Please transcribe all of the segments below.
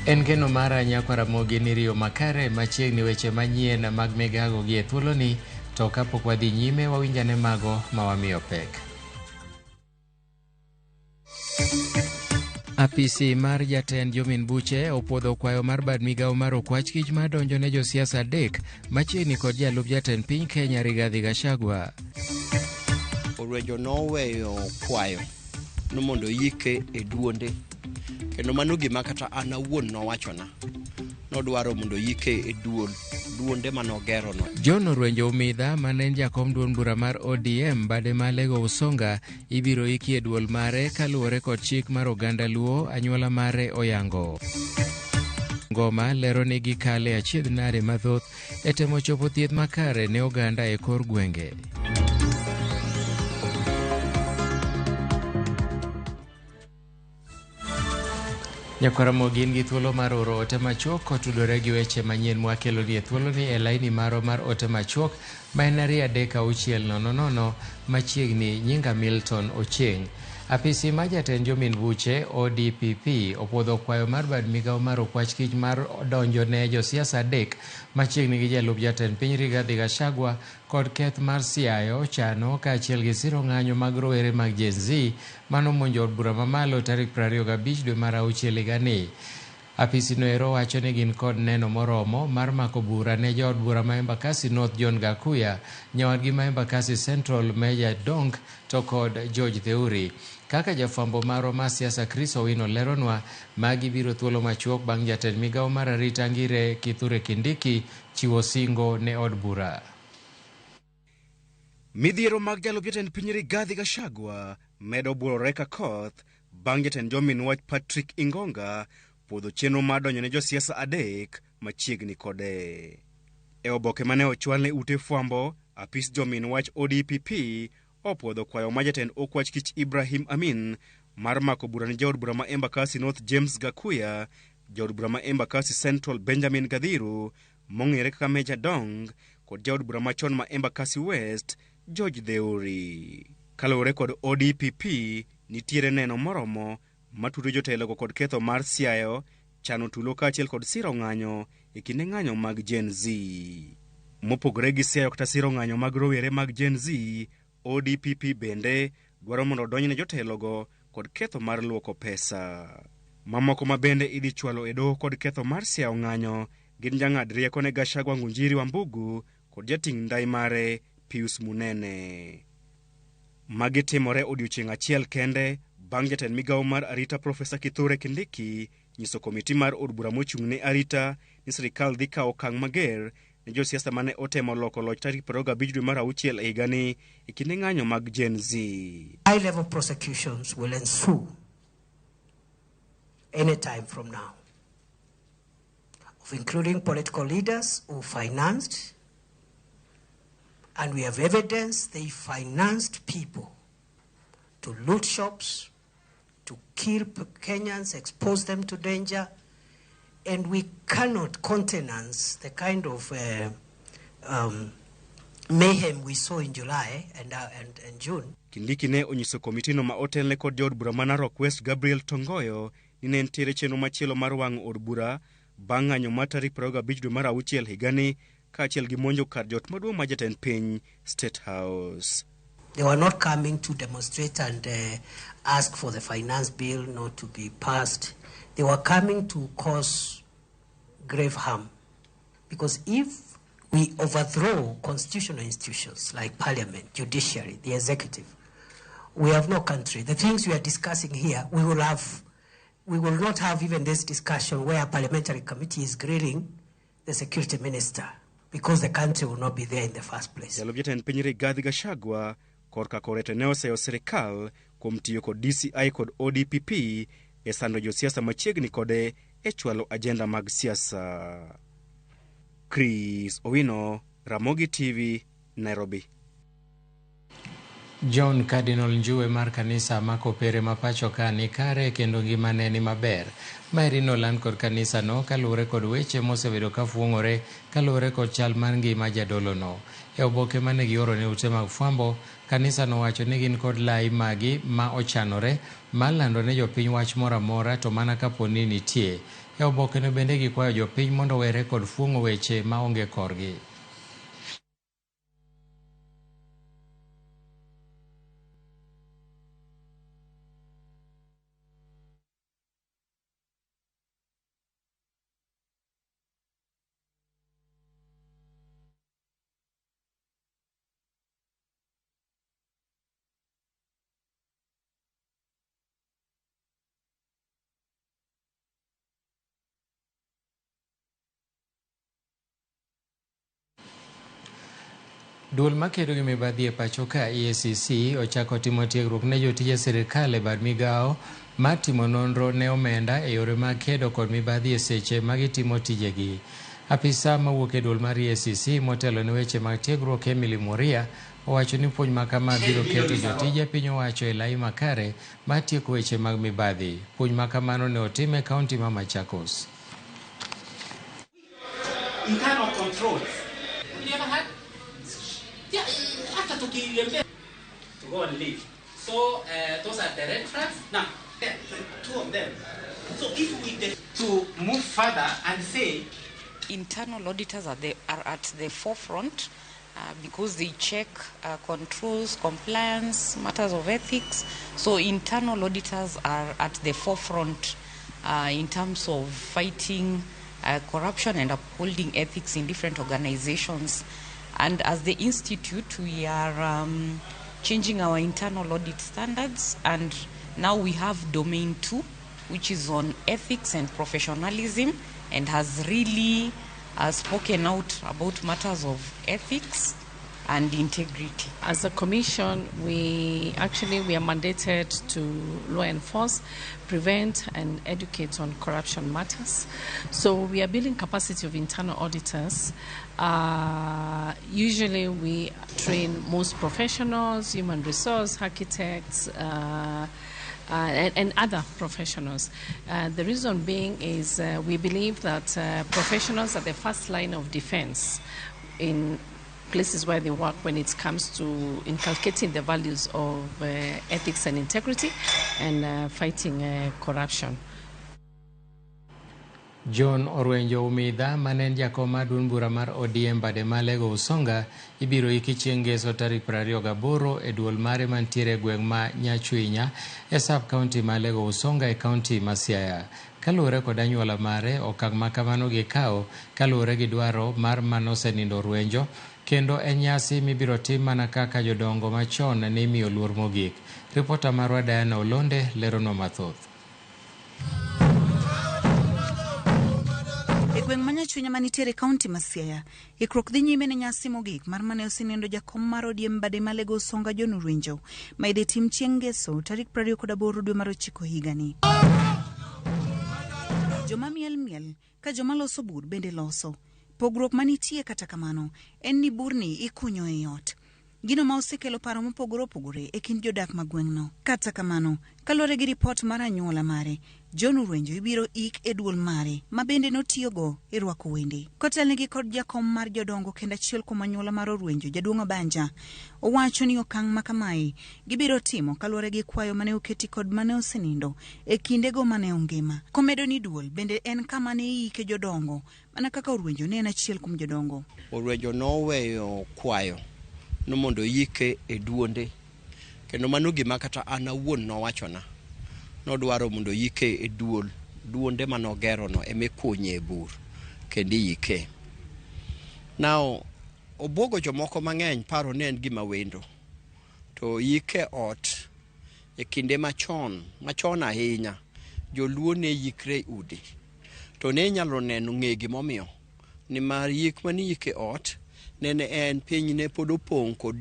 En geno mara nyakwa Ramogi ni riyo makare machiegni weche manyien mag migago gi e thuoloni to kapok wadhi nyime wawinjane mago ma wamiyo pek. Apisi mar jatend jomin buche opuodho kwayo mar bad migawo mar okwach kich mar donjo ne josiasa adek machiegni kod jalup jatend piny Kenya Rigathi Gachagua. Orwenjo noweyo kwayo ni mondo oyike e duonde kendo mano gima kata an awuon nowachona nodwaro mondo oyike e duol duonde mane ogerono. John Orwenjo Umidha mane en jakom duond bura mar ODM bade ma Lego Usonga ibiro iki e duol mare kaluwore kod chik mar oganda Luo anyuola mare oyango. Ngoma lero ni gikale achiedh nade mathoth e temo chopo thieth makare ne oganda e kor gwenge. Nyakwaramogi in gi thuolo mar oro ote machuok kotudore gi weche manyien mwakeloni e thuoloni e laini marwa mar ote machuok ma en 23600 machiegni nyinga Milton Ochieng'. Apisi ma jatend jomin buche ODPP opuodho kwayo mar bad migawo mar okwach kich mar donjo ne josiasa adek machiegni gi jalup jatend piny Rigathi Gachagua kod keth mar siayo, chano kaachiel gi siro ng'anyo mag rowere mag Gen Z manomonjo od bura mamalo tarik 25 dwe mar auchiel higani. Apisi noero wacho ni gin kod neno moromo mar mako bura ne jood bura ma Embakasi North John Gakuya, nyawadgi ma Embakasi Central Meja Donk to kod George Theuri. Kaka jafwambo marwa mar siasa Chris Owino leronwa, magi biro thuolo machuok bang' jatend migawo mar arita ngire Kithure Kindiki chiwo singo ne od bura. Midhiero mag jalup jatend piny Rigathi Gachagua medo buorore ka koth bang' jatend jomin wach Patrick Ingonga puodho chenro mar donjo ne josiasa adek machiegni kode. E oboke mane ochwal ne ute fwambo, apis jomin wach ODPP opuodho kwayo ma jatend okwach kich Ibrahim Amin mar mako bura ne jaod bura ma Embakasi North James Gakuya, jaod bura ma Embakasi Central Benjamin Gadhiru mong'ere kaka Meja Dong kod jaod bura machon ma Embakasi West George Theuri. Kaluwore kod ODPP, nitiere neno moromo matudo jotelogo kod ketho mar siayo, chano tulo kaachiel kod siro ng'anyo e kinde ng'anyo mag Gen Z. Mopogore gi siayo kata siro ng'anyo mag rowere mag Gen Z, ODPP bende dwaro mondo odonjne jotelogo kod ketho mar luoko pesa. Mamoko ma bende idhi chwalo e doho kod ketho mar siayo ng'anyo gin jang'ad rieko ne Gachagua Ngunjiri Wambugu kod jating' ndai mare Pius Munene. Magi timore odiochieng' achiel kende bang' jatend migawo mar arita Profesa Kithure Kindiki nyiso komiti mar od bura mochung' ne arita ni sirikal dhi kawo okang' mager ne josiasa mane otemo loko loch tarik 25 dwe mar auchiel e higani e kinde ng'anyo mag Gen Z. High level prosecutions will ensue any time from now, of including political leaders who financed, and we have evidence they financed people to loot shops, to kill Kenyans, expose them to danger, and we cannot countenance the kind of mayhem we saw in July and June. Kindiki ne onyiso komitino ma otelne kod jaod bura ma Narok West Gabriel Tongoyo ni ne nitiere chenro machielo mar wang'o od bura bang' ng'anyo mar tarik 25 dwe mar auchiel higani kaachiel gi monjo kar jot maduong' mar jatend piny State House. They were not coming to demonstrate and ask for the finance bill not to be passed. They were coming to cause grave harm. Because if we overthrow constitutional institutions like parliament, judiciary, the executive, we have no country. The things we are discussing here, we will not have even this discussion where a parliamentary committee is grilling the security minister, because the country will not be there in the first place. Jalup jatend piny Rigathi Gachagua korka kore to ne oseyo sirikal kuom tiyo kod DCI kod ODPP e sando josiasa machiegni kode e chwalo ajenda mag siasa. Chris Owino, Ramogi TV, Nairobi. John Cardinal Njue mar kanisa ma Kopere ma pacho ka ni kare kendo ngimane ni maber. Maeri noland kod kanisano kaluwore kod weche mosebedo ka fuong'ore kaluwore kod chal mar ngima jadolono. E oboke mane gioro ne ute mag fwambo, kanisa nowacho ni gin kod lai magi ma ochanore mar lando ne jopiny wach moro amora to mana kapo ni nitie. E obokeno bende gikwayo jopiny mondo owere kod fuong'o weche ma onge korgi. Duol makedo gi mibadhi e pacho ka EACC ochako timo tiegruok ne jotije sirikal e bad migawo mar timo nonro ne omenda e yore mag kedo kod mibadhi e seche ma gitimo tijegi. Apisa mawuok e duol mar EACC motelo ne weche mag tiegruok Emily Moria owacho ni puonj ma kama biro keto jotije piny owacho e lai makare mar tieko weche mag mibadhi. Puonj ma kamano ne otim e kaunti ma Machakos. Internal controls. You never had? Yeah, after to go and leave. So those are the red flags. Now, two of them. So if we to move further and say internal auditors are at the forefront because they check controls, compliance, matters of ethics. So internal auditors are at the forefront in terms of fighting corruption and upholding ethics in different organizations. And as the institute, we are changing our internal audit standards, and now we have domain 2, which is on ethics and professionalism, and has really spoken out about matters of ethics and integrity. As a commission, we are mandated to law enforce, prevent and educate on corruption matters. So we are building capacity of internal auditors. Usually we train most professionals, human resource architects, and other professionals. The reason being is we believe that professionals are the first line of defense in places where they work when it comes to inculcating the values of ethics and integrity and fighting corruption. John Orwenjo Umidha mane en jakom mar duond bura mar ODM bade Malego Usonga ibiro iki chieng' ngeso tarik 28 e duol mare mantiere e gweng' ma Nyachwinya e sub county ma Alego Usonga e county ma Siaya. Kaluwore kod anyuola mare, okang' ma kamano gikawo kaluwore gi dwaro mar manosenindo Orwenjo, kendo en nyasi mibiro tim mana kaka jodongo machon ne imiyo luor mogik. Ripota marwa Diana Olonde leronwa mathoth. E gweng' ma Nyachwinya manitiere kaunti ma Siaya, ikruok dhi nyime ne nyasi mogik mar mane osenindo jakom mar ODM bade Malego Usonga John Orwenjo ma idhi tim chieng' ngeso tarik 28 dwe mar 9 higani. Joma miel miel ka joma loso bur bende loso. Pogruok manitie kata kamano en ni burni ikunyo e ot. Gino ma osekelo paro mopogore opogore e kind jodak mag gweng'no. Kata kamano, kaluwore gi ripot mar anyuola mare, John Orwenjo ibiro ik e duol mare ma bende notiyogo e rwako wende. Kotelnegi kod jakom mar jodongo kendo achiel kuom anyuola mar Orwenjo, Jaduong' Obanja, owacho ni okang' ma kamae gibiro timo kaluwore gi kwayo mane oketi kod mane osenindo e kindego mane ongima. Komedo ni duol bende en kama ne iike jodongo mana kaka Orwenjo ne en achiel kuom jodongo. Orwenjo noweyo kwayo no mondo yike e duonde, kendo mano gima kata an awuon nowachona. Nodwaro mondo yike e duol, duonde manogerono ema ikunye e bur kendo iyike. Now, obwogo jomoko mang'eny paro ni en gima wendo, to yike ot e kinde machon, machon ahinya, joluo ne yikre e udi. To ne inyalo neno ng'e gimomiyo, nimar yik mane iyike ot nene en piny ne pod opong' kod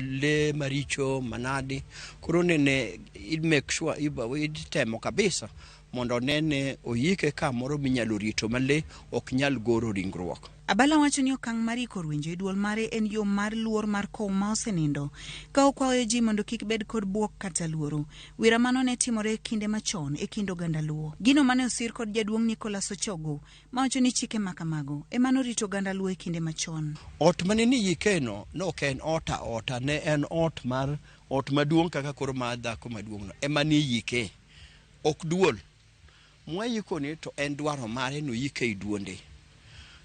le maricho manadi, koro nene i make sure itemo kabisa mondo nene oyike kamoro minyalo rito ma le ok nyal goro ringruok. Abala wacho ni okang' mar iko Orwenjo e duol mare en yo mar luor mar kow ma osenindo, ka okwayo ji mondo kik bed kod buok kata luoro. Wira mano ne timore e kinde machon e kind oganda Luo. Gino mane osir kod jaduong' Nicholas Ochogo, mawacho ni chike ma kamago ema norito oganda Luo e kinde machon. Ot mane ni yikeno ne ok en ot aota, ne en ot mar ot maduong' kaka koro mar dhako maduong' no ema ni yike, ok duol. Mwayikoni to en dwaro mare noyike e duonde.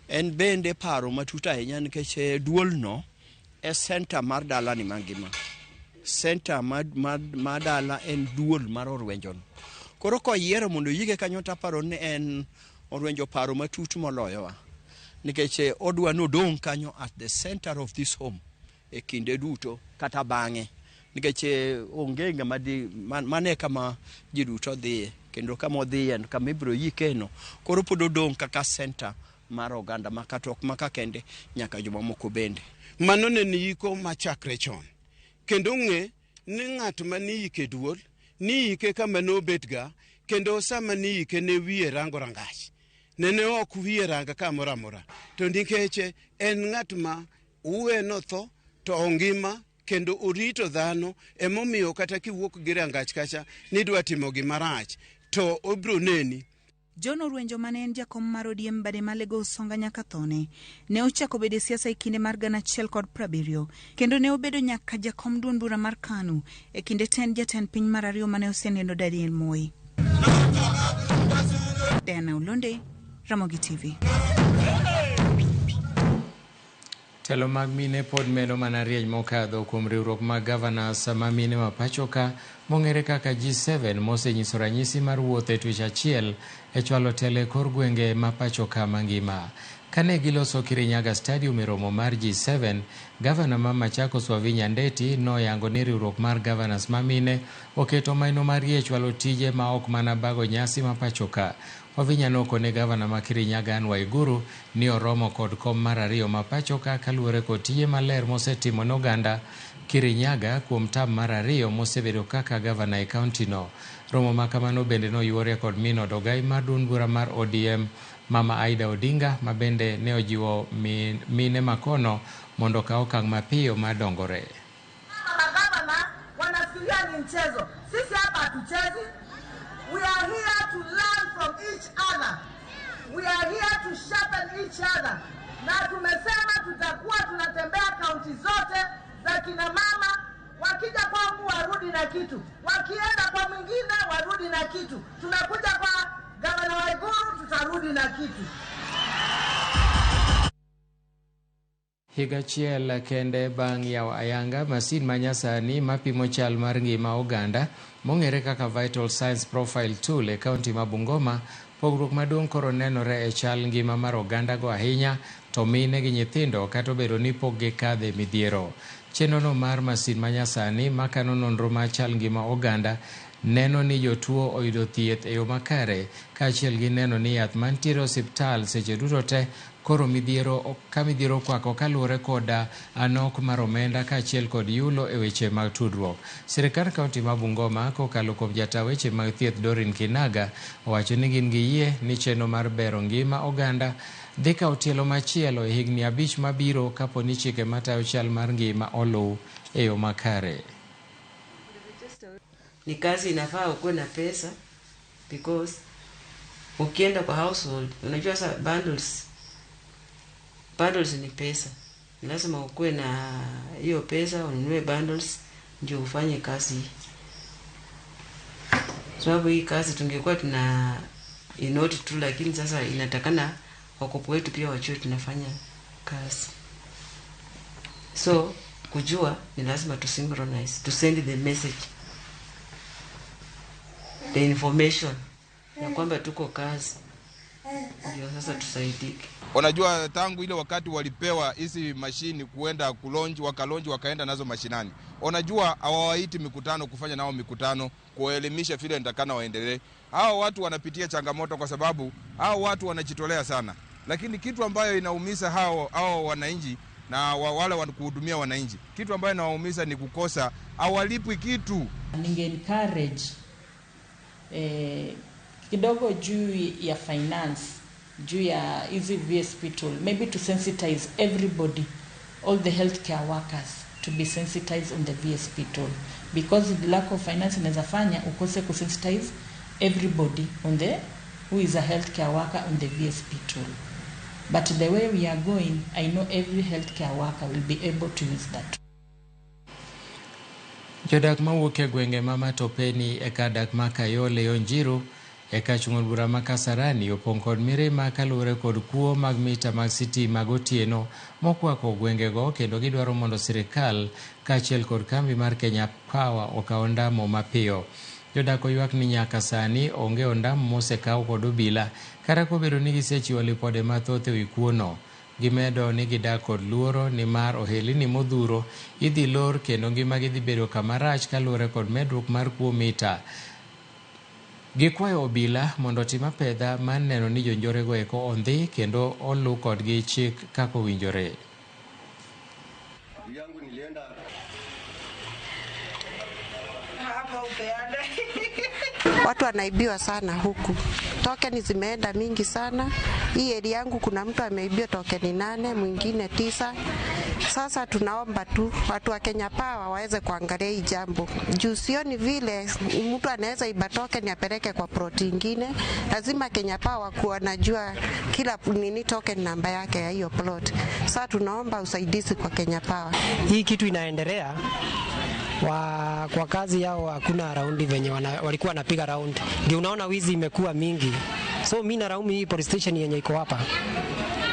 En bende paro matut ahinya nikech duolno e center mar dalani mangima. Center mar dala en duol mar Orwenjono. Koro koyiero mondo oyike kanyo to aparo ni en Orwenjo paro matut moloyowa. Nikech odwa ni odong' kanyo at the center of this home e kinde duto kata bang'e. Nikech onge ng'ama di mane kama ji duto dhiye kendo kama odhiye kama ibiro yikeno. Koro pod odong' kaka center mar oganda ma kata ok maka kende nyaka jomamoko bende. Mano ne ni yiko machakre chon. Kendo ng'e ni ng'at ma niyike duol, niyike kama nobetga, kendo sama niyike ne wiye rango rangach. Nene ok wiye ranga kamoro amora. To nikech en ng'at ma uwe notho to ongima kendo orito dhano, emomiyo kata kiwuok gi rangach kacha nidwa timo gima rach to obiro neni. John Orwenjo mane en jakom mar ODM bade Malego Usonga nyaka thone, ne ochako bedo e siasa e kinde mar 1970 kendo ne obedo nyaka jakom duond bura mar KANU e kinde tend jatend piny mar ariyo mane oseneno Daniel Moi. Diana Olonde, Ramogi TV. Telo mag mine pod medo mana rieny mokadho kuom riwruok mag governors ma mine ma pacho ka mong'ere kaka G7 mosenyiso ranyisi mar wuoth e twech achiel e chwalo telo e kor gwenge ma pacho ka mangima. Kane giloso Kirinyaga Stadium e romo mar G7, gavana ma Machakos Wavinya Ndeti noyango ni riwruok mar governors ma mine oketo maino margi e chwalo tije ma ok mana bago nyasi ma pacho ka. Wavinya nokone gavana ma Kirinyaga Anne Waiguru ni oromo kod kom mar ariyo ma pacho ka kaluwore kod tije maler mosetimo ne oganda Kirinyaga kuom tam mar ariyo mosebedo kaka gavana e kaunti no. Romo ma kamano bende noyuore kod min od ogai mar duond bura mar ODM Mama Aida Odinga ma bende ne ojiwo mine makono mondo okaw okang' mapiyo mar dongore. Magavana wanafikiria ni mchezo. Sisi hapa hatuchezi. We are here to learn from each other. We are here to sharpen each other. Na tumesema tutakuwa tunatembea kaunti zote za kina mama. Wakija kwangu warudi na kitu, wakienda kwa mwingine warudi na kitu. Tunakuja kwa Gavana Waiguru tutarudi na kitu. Higa achiel kende bang' yawo ayanga masin ma nyasani mapimo chal mar ngima oganda mong'ere kaka Vital Signs Profile Tool e kaunti ma Bungoma, pogruok maduong' koro nenore e chal ngima mar oganda go ahinya to mine gi nyithindo kata obedo ni pok gikadhe midhiero. Chenrono mar masin ma nyasani makano nonro mar chal ngima oganda neno ni jotuo oyudo thieth e yo makare kaachiel gi neno ni yath mantiere e osiptal seche duto te koro midhiero ka midhiero okwako kaluwore koda nok mar omenda kaachiel kod yulo e weche mag tudruok. Sirikand kaunti ma Bungoma kokalo kuom jata weche mag thieth Doreen Kinaga owacho ni gin gi yie ni chenro mar bero ngima oganda dhi kawo tielo machielo e higni 5 mabiro kapo ni chike matayo chal mar ngima oluw e yo makare. Ni kazi inafaa ukuwe na pesa because ukienda kwa household unajua sasa bundles ni pesa. Lazima ukuwe na hiyo pesa ununue bundles ndio ufanye kazi. Sababu hii kazi tungekuwa tuna inoti tu, lakini sasa inatakana wakubwa wetu pia wajue tunafanya kazi. So kujua ni lazima to synchronize, to send the message, the information ya kwamba tuko kazi, ndio sasa tusaidike. Unajua tangu ile wakati walipewa hizi mashini kuenda kulonji, wakalonji wakaenda nazo mashinani. Unajua hawawaiti mikutano kufanya nao mikutano kuelimisha vile nitakana waendelee. Hao watu wanapitia changamoto kwa sababu hao watu wanajitolea sana. Lakini kitu ambayo inaumiza hao wananchi na wale wanakuhudumia wananchi, kitu ambayo inawaumiza ni kukosa hawalipwi kitu. Ninge encourage Kidogo juu ya finance, juu ya hizi VSP tool, maybe to sensitize everybody, all the healthcare workers to be sensitized on the VSP tool, because the lack of finance inaweza fanya ukose kusensitize everybody on the who is a healthcare worker on the VSP tool. But the way we are going, I know every healthcare worker will be able to use that. Jodak mawuok e gwenge ma Matopeni e kar dak ma Kayole Onjiru e kach ng'ur bura ma Kasarani opong' kod mirima kaluwore kod kuo mag mita mag sitima gotieno mokwako gwengego, kendo gidwaro mondo sirikal kaachiel kod kambi mar Kenya Power okaw ondamo mapiyo. Jodak oywak ni nyaka sani onge ondamo mosekaw kod obila kata kobedo ni gisechiwo lipode mathoth ewi kuono. Gimedo ni gidak kod luoro nimar ohelni modhuro idhi lor kendo ngimagi dhi bedo kama rach kaluwore kod medruok mar kuo mita. Gikwayo obila mondo otim apedha mar neno ni jonjorego eko ondhi kendo olu kodgi chik kaka owinjore. Watu wanaibiwa sana huku, tokeni zimeenda mingi sana. Hii area yangu kuna mtu ameibiwa tokeni 8, mwingine 9. Sasa tunaomba tu watu wa Kenya Power waweze kuangalia hii jambo. Juu sioni vile mtu anaweza iba tokeni apeleke kwa plot ingine. Lazima Kenya Power kuwa najua kila nini token namba yake ya hiyo plot. Sasa tunaomba usaidizi kwa Kenya Power. Hii kitu inaendelea kwa kazi yao, hakuna raundi venye walikuwa wanapiga round. Ndio unaona wizi imekuwa mingi. So mimi naraumu hii police station yenye iko hapa.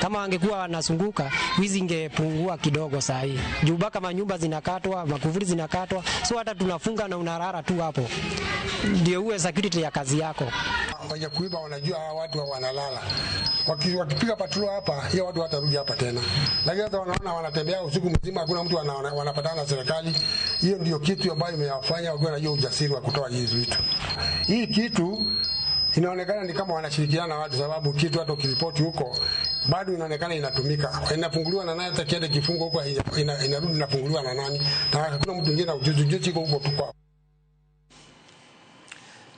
Kama wangekuwa wanazunguka, wizi ingepungua kidogo saa hii. Juu baka manyumba zinakatwa, makufuri zinakatwa, so hata tunafunga na unarara tu hapo. Ndio uwe security ya kazi yako. Wenye kuiba wanajua hawa watu wanalala. Wakipiga patrol hapa, hiyo watu watarudi hapa tena. Lakini hata wanaona wanatembea usiku mzima, hakuna mtu wanapatana na serikali. Hiyo ndio kitu ambayo imewafanya wakiwa na hiyo ujasiri wa kutoa hizi vitu. Hii kitu inaonekana ni kama wanashirikiana na watu, sababu kitu hata ukiripoti huko bado inaonekana inatumika. Inafunguliwa na nani? Hata kiende kifungo huko inarudi inafunguliwa na nani? Na hakuna mtu mwingine ujuzi uko huko tu kwa.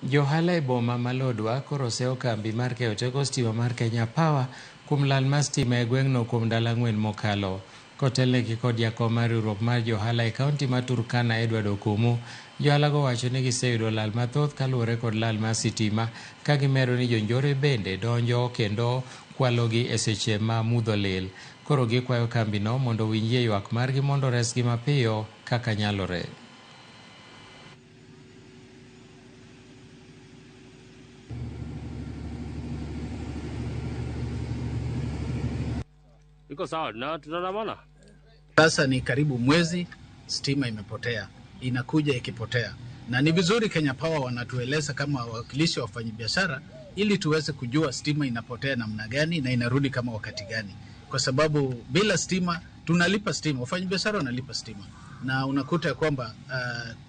Johala e boma ma Lodwar koro oseyo kambi mar keyo teko stima mar Kenya Power kuom lal mar stima e gweng'no kuom ndalo 4 mokalo. Kotelnegi kod jakom mar riwruok mar johala e kaunti ma Turkana Edward Okumu, johalago wacho ni giseyudo lal mathoth kaluwore kod lal mar sitima, ka gimedo ni jonjore bende donjo kendo kwalogi e seche ma mudho lil. Koro gikwayo kambino mondo owinjie ywak margi mondo oresgi mapiyo kaka nyalore. Iko sawa na tunaandamana. Sasa ni karibu mwezi stima imepotea, inakuja ikipotea. Na ni vizuri Kenya Power wanatueleza kama wawakilishi wa wafanyabiashara ili tuweze kujua stima inapotea namna gani na inarudi kama wakati gani. Kwa sababu bila stima tunalipa stima, wafanyabiashara wanalipa stima. Na unakuta kwamba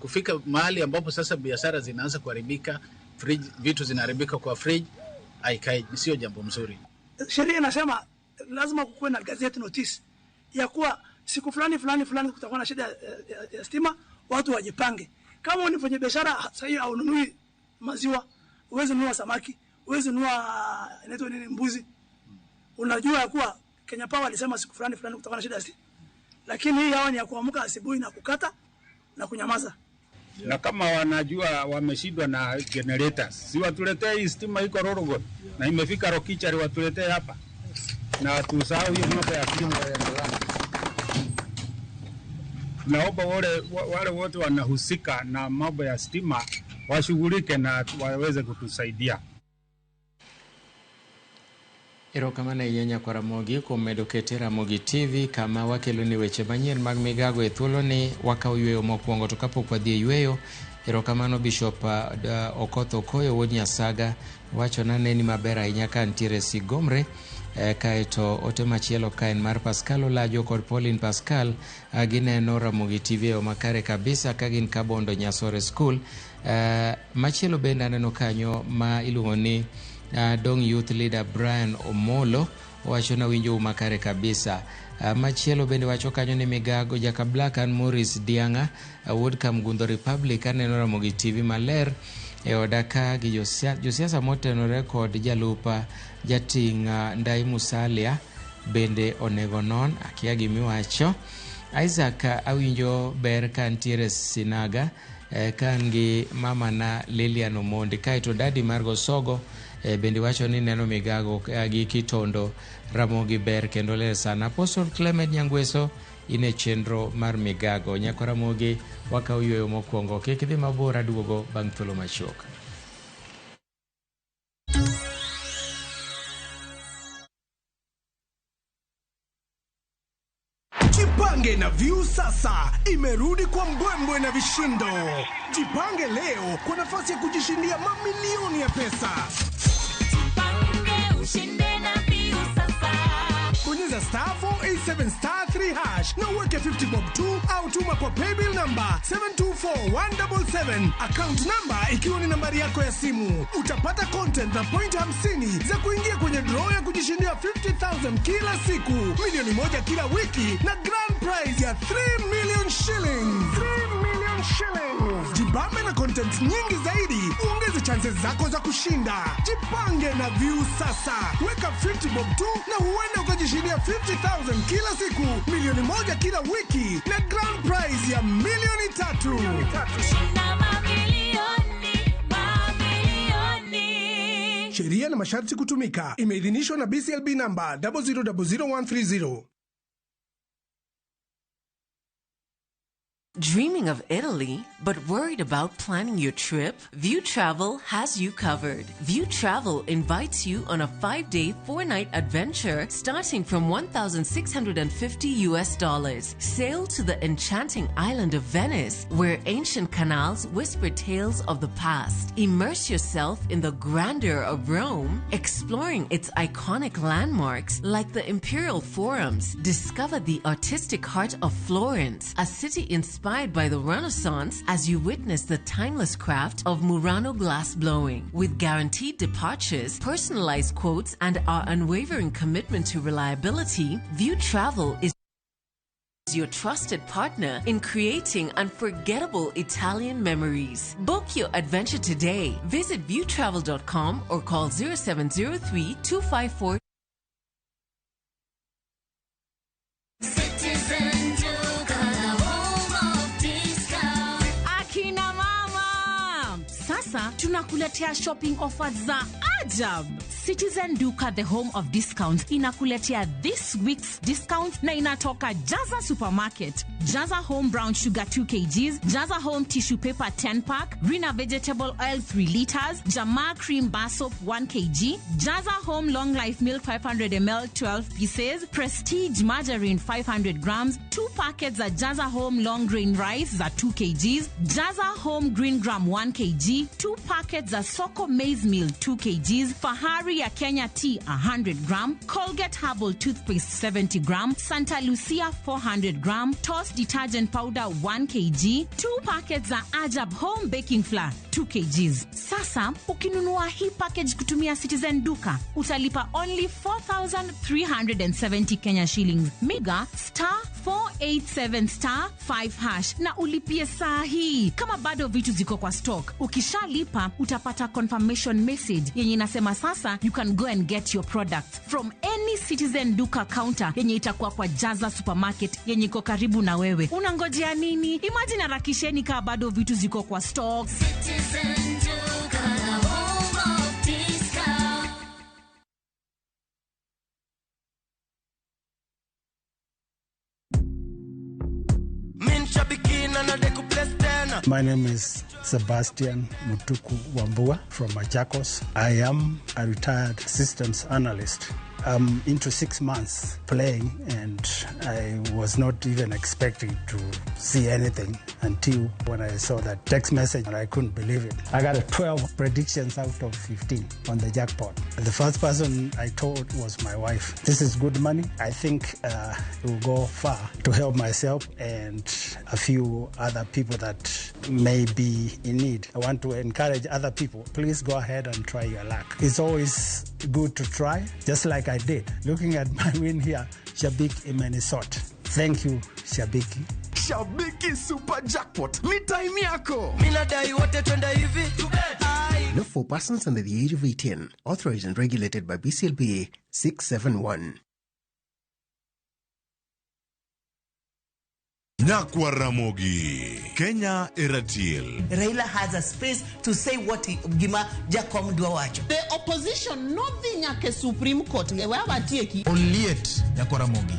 kufika mahali ambapo sasa biashara zinaanza kuharibika, fridge, vitu zinaharibika kwa fridge, haikai, sio jambo mzuri. Sheria inasema lazima kuwe na gazette notice ya kuwa siku fulani fulani fulani kutakuwa na shida ya stima, watu wajipange. Kama ni mfanya biashara sasa hivi haununui maziwa, huwezi nunua samaki, huwezi nunua inaitwa nini mbuzi. Unajua kuwa Kenya Power alisema siku fulani fulani kutakuwa na shida ya stima. Lakini hii hawa ni ya kuamka asubuhi na kukata na kunyamaza. Na kama wanajua wameshindwa na generators, si watuletee hii stima iko Rorogon na imefika Rokichari, watuletee hapa. Na tusahau hiyo mambo ya stima. Naomba wale wote wanahusika na mambo ya stima washughulike na waweze kutusaidia. Erokamano ahinya Nyakwar Ramogi kuom medo kete Ramogi TV kama wakeloni weche manyien mag migago e thuoloni. Wakawo yweyo mokwongo to kapok wadhi e yweyo, erokamano Bishop Okoth Okoyo wuod Nyasaga wachona neni maber ahinya ka ntiere Sigomre. Kaeto ote machielo ka en mar Pascal Olajo kod Pauline Pascal, gineno Ramogi TV e yo makare kabisa ka gin Kabondo Nyasore School. Machielo bende aneno kanyo ma iluongo ni Dong Youth Leader Brian Omolo wacho na winjo makare kabisa. Machielo bende wacho kanyo ni migago Jaka Black and Morris Dianga wuod Kamgundho Republic aneno Ramogi TV maler. E oda ka gi josiasa motenore kod jalupa jating' Ndai Musalia bende onego non, akia gimiwacho. Isaac awinjo ber ka ntiere Sinaga ka an gi mamana Lilian Omondi. Kaeto dadi mar Gosogo bende wacho ni neno migago gi Kitondo Ramogi ber kendo ler sana. Apostle Clement Nyangweso in e chenro mar migago. Nyako Ramogi wakaw yueyo mokwongo. Kik idhi mabor, aduogo bang' thuolo machuok. Jipange na View sasa imerudi kwa mbwembwe na vishindo. Jipange leo kwa nafasi ya kujishindia mamilioni ya pesa. Jipange ushinde na View sasa. Bonyeza star 487 star 3 hash na uweke 50 bob 2 au tuma kwa paybill number 724177, account number ikiwa ni nambari yako ya simu. Utapata content na point 50 za kuingia kwenye draw ya kujishindia 50,000 kila siku, milioni 1 kila wiki na grand prize ya 3 million shillings. 3 million shillings. Jibambe na content nyingi zaidi, uongeze chances zako za kushinda. Jipange na View sasa. Weka 50 bob tu na huenda ukajishindia 50,000 kila siku, milioni 1 kila wiki na grand prize ya milioni 3. Shinda mamilioni, mamilioni. Sheria na masharti kutumika. Imeidhinishwa na BCLB namba 0000130. Dreaming of Italy, but worried about planning your trip? View Travel has you covered. View Travel invites you on a 5-day, 4-night adventure starting from $1,650 US dollars. Sail to the enchanting island of Venice, where ancient canals whisper tales of the past. Immerse yourself in the grandeur of Rome, exploring its iconic landmarks like the Imperial Forums. Discover the artistic heart of Florence, a city inspired by the Renaissance, as you witness the timeless craft of Murano glass blowing. With guaranteed departures, personalized quotes, and our unwavering commitment to reliability, View Travel is your trusted partner in creating unforgettable Italian memories. Book your adventure today. Visit viewtravel.com or call 0703 254. Citizen Duka, the home of discount. Akina mama, sasa tunakuletea shopping offers za ajab. Citizen Duka, the home of discounts, inakuletea this week's discount na inatoka Jaza Supermarket. Jaza Home Brown Sugar 2 kgs, Jaza Home Tissue Paper 10 pack, Rina Vegetable Oil 3 liters, Jamaa Cream Bar Soap 1 kg, Jaza Home Long Life Milk 500 ml 12 pieces, Prestige Margarine 500 grams, 2 packets za Jaza Home Long Grain Rice za 2 kgs, Jaza Home Green Gram 1 kg, 2 packets za Soko Maize Meal 2 kgs, Fahari ya Kenya Tea 100 gram, Colgate Herbal Toothpaste 70 gram, Santa Lucia 400 gram, Toss Detergent Powder 1 kg, 2 packets za Ajab Home Baking Flour 2 kgs. Sasa ukinunua hii package kutumia Citizen Duka utalipa only 4370 Kenya shillings. Miga star 487 star 5 hash na ulipie saa hii kama bado vitu ziko kwa stock. Ukishalipa utapata confirmation message yenye inasema sasa you can go and get your products from any Citizen Duka counter yenye itakuwa kwa Jaza Supermarket yenye iko karibu na wewe. Unangojea nini? Imagine, harakisheni kaa bado vitu ziko kwa stock. Citizen Duka, the home of discount. My name is Sebastian Mutuku Wambua from Machakos. I am a retired systems analyst. I'm into 6 months playing, and I was not even expecting to see anything until when I saw that text message, and I couldn't believe it. I got a 12 predictions out of 15 on the jackpot. The first person I told was my wife. This is good money. I think it will go far to help myself and a few other people that may be in need. I want to encourage other people. Please go ahead and try your luck. It's always good to try, just like I did. Looking at my win here, Shabik Imenisot. Thank you, Shabiki. Shabiki Super Jackpot ni time yako. Mimi nadai wote twende hivi. Not for persons under the age of 18. Authorized and regulated by BCLB 671. Nyakwa Ramogi, Kenya Eratil. Raila has a space to say what he, gima Jakom dwa wacho. The opposition nodhi nyaka Supreme Court e wawatieki. Oliet Nyakwa Ramogi.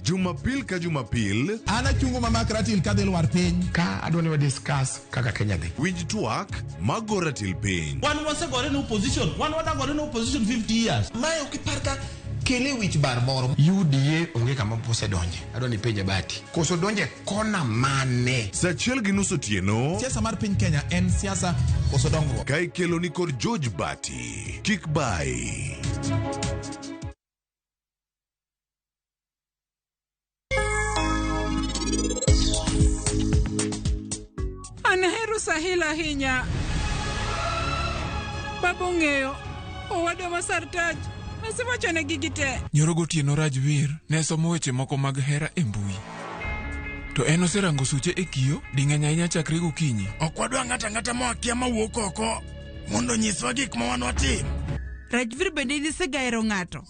Jumapil ka Jumapil. An achungo mama Ratil kadhi lwar piny. Ka adwa ni wa discuss kaka Kenya dhi. Winj twak mago ratil piny. Wan wasegore ne opposition. Wan wadagore ne opposition 50 years. Mae ok ipar ka kele wich bar moro. UDA onge kama osedonje. Adwa ni penje Bati. Koso donje kona mane? Saa 1:30 otieno. Siasa mar piny Kenya en siasa koso dongruok. Ka ikelo ni kod George Bati. Kik bai. Anahero Sahil ahinya. Baba ong'eyo owadwa ma Sartaj asewachone gigi te. Nyoro gotieno Rajvir ne somo weche moko mag hera e mbui. To en oserango suche e kiyo ding'eny ahinya chakre gokinyi. Ok wadwa ng'ato ang'ata moakia mawuok oko mondo onyiswa gik ma wan watim. Rajvir bende in isegahero ng'ato?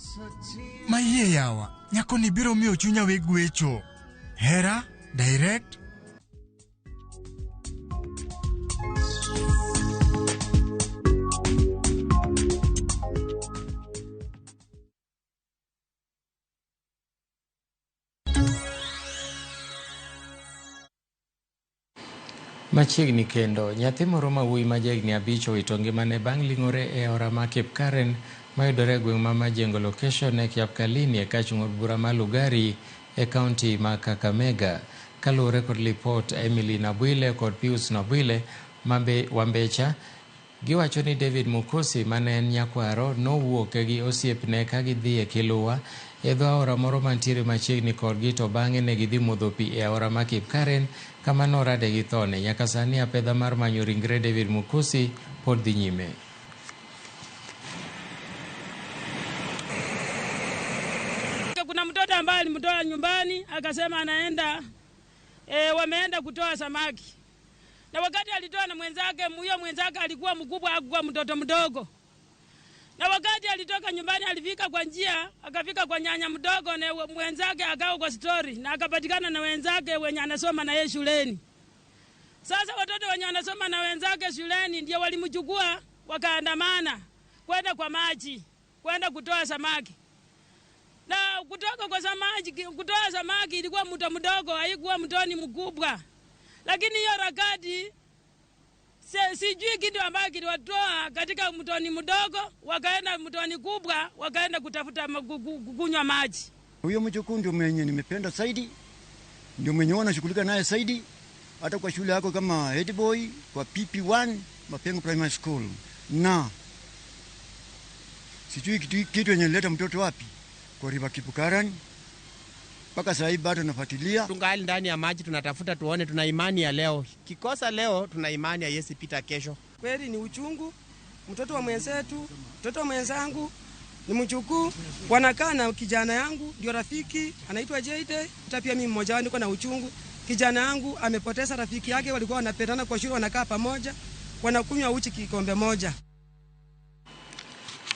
Mayie yawa, nyakoni biro miyo chunya we gwecho. Hera, direct. Machiegni kendo, nyathi moro ma wuoyi ma jahigni 5 owito ngimane bang' ling'ore e aora ma Kipkaren mayudore e gweng' ma Majengo location e Kiapkalini e kachung' od bura ma Lugari e kaunti ma Kakamega. Kaluwore kod lipot Emily Nabwile kod Pius Nabwile Wambecha, giwacho ni David Mukusi mane en nyakwaro nowuok gi osiepne ka gidhi e Kiluwa e dho aora moro mantiere machiegni kodgi to bang'e ne gidhi modho pi e aora ma Kipkaren kama norade gi thone. Nyaka sani apedha mar manyo ringre David Mukusi pod dhi nyime. Kuna mtoto ambaye alimtoa nyumbani akasema anaenda wameenda kutoa samaki. Na wakati alitoa na mwenzake, huyo mwenzake alikuwa mkubwa, hakuwa mtoto mdogo. Na wakati alitoka nyumbani alifika kwa njia, akafika kwa nyanya mdogo na mwenzake akao kwa story na akapatikana na wenzake wenye anasoma na yeye shuleni. Sasa watoto wenye anasoma na wenzake shuleni ndio walimchukua wakaandamana kwenda kwa maji, kwenda kutoa samaki. Na kutoka kwa samaki, kutoa samaki ilikuwa mto mdogo, haikuwa mtoni mkubwa. Lakini hiyo rakati sijui kitu ambacho kiliwatoa katika mtoni mdogo wakaenda mtoni kubwa, wakaenda kutafuta kunywa maji. Huyo mjukuu ndio mwenye nimependa zaidi, ndio mwenye wanashughulika naye zaidi, hata kwa shule yako kama head boy kwa PP1 Mapengo Primary School. Na sijui kitu yenye leta mtoto wapi kwa River Kipkaren. Mpaka sasa hivi bado nafuatilia. Tungali ndani ya maji tunatafuta tuone, tuna imani ya leo. Kikosa leo tuna imani ya Yesu pita kesho. Kweli ni uchungu. Mtoto wa mwenzetu, mtoto wa mwenzangu ni mjukuu, wanakaa na kijana yangu ndio rafiki anaitwa Jade. Hata pia mimi mmoja wao niko na uchungu. Kijana yangu amepoteza rafiki yake, walikuwa wanapendana kwa shule, wanakaa pamoja, wanakunywa uchi kikombe moja.